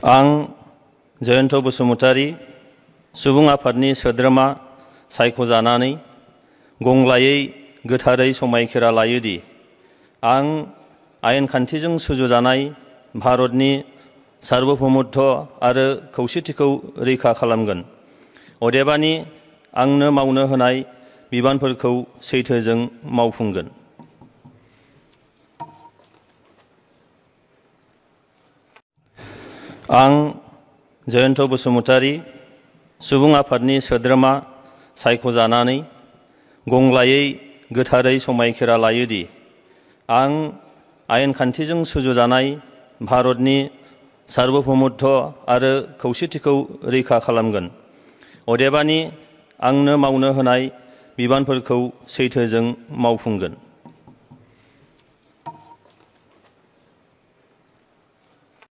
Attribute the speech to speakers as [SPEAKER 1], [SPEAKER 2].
[SPEAKER 1] आं जयन्त बसुमतारी सुबुं आफादनि सोद्रोमा सायख'जानानै गंग्लायै गोथारै समायखिरा लायोदि आं आयेन खान्थिजों सुजुजानाय भारतनि सार्वभौमत्व आरो खौसेथिखौ रैखा खालामगोन। अदेबानि आंनो मावनो होनाय बिबानफोरखौ सैथोजों मावफुंगोन। आं जयन्त बसुमतारी सुबुं आफादनि सोद्रोमा सायख'जानानै गंग्लायै गोथारै समायखिरा लायोदि आं आयेन खान्थिजों सुजुजानाय भारतनि सार्वभौमत्व आरो खौसेथिखौ रैखा खालामगोन। अदेबानि आंनो मावनो होनाय बिबानफोरखौ सैथोजों मावफुंगोन।